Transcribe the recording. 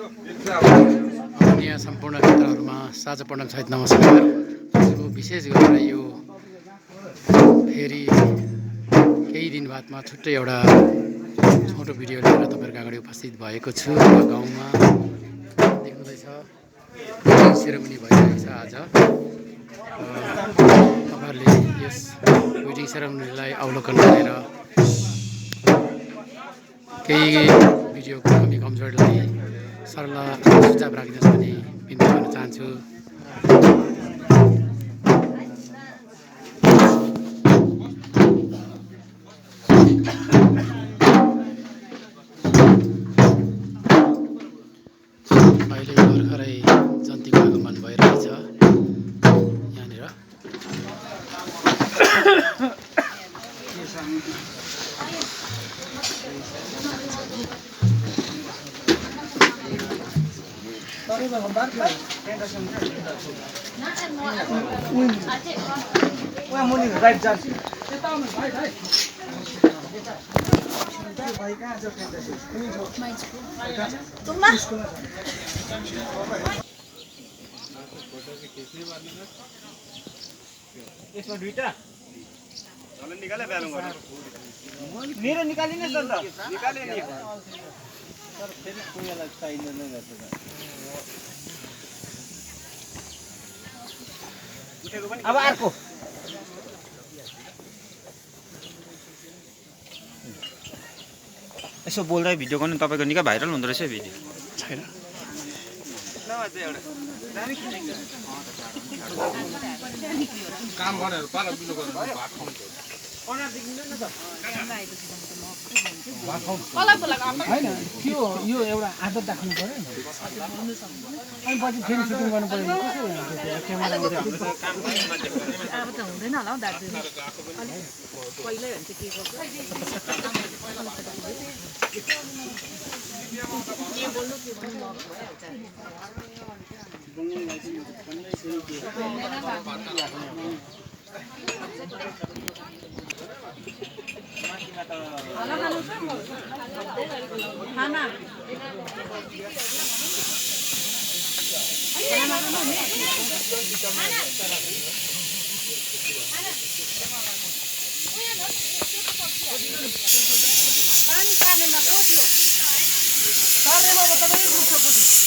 यहाँ सम्पूर्ण मित्रहरूमा साझा पठन सहित नमस्कार। आजको विशेष गरेर यो फेरि केही दिन बादमा छुट्टै एउटा छोटो भिडियो लिएर तपाईँहरूको अगाडि उपस्थित भएको छु। यो गाउँमा देख्नुहुँदैछ सेरेमनी भइरहेको छ आज। तपाईँहरूले यस वेडिङ सेरेमनीलाई अवलोकन गरेर केही भिडियोको कमी कमजोरीलाई सल्लाह सुझाव राखिदिनुहोस् भन्ने बिन्ती गर्न चाहन्छु। अहिले भर्खरै जन्तीको आगमन भइरहेछ यहाँनिर। यसमा दुईटा निकाले ब्यालुङ गर्नु मेरो निकालिने छ नि त निकाले नि तर फेरि कुनेलाई चाहिँदैन गर्छ अब अर्को यसो बोल्दै भिडियो गर्नु तपाईको निकै भाइरल हुँदो रहेछ भिडियो छैन काम गरेर पाला बिलो गरेर भात खाउँ होइन त्यो यो एउटा आदत राख्नु पर्यो नि अनि पछि फेरि सुटिङ गर्नु पर्यो भने कसो क्यामेरा अब त हुँदैन होला हौ दाजु अलिक पहिल्यै हुन्छ के गर्छ खाना पानी सार्नेमा को थियो सर्नेमा तपाईँ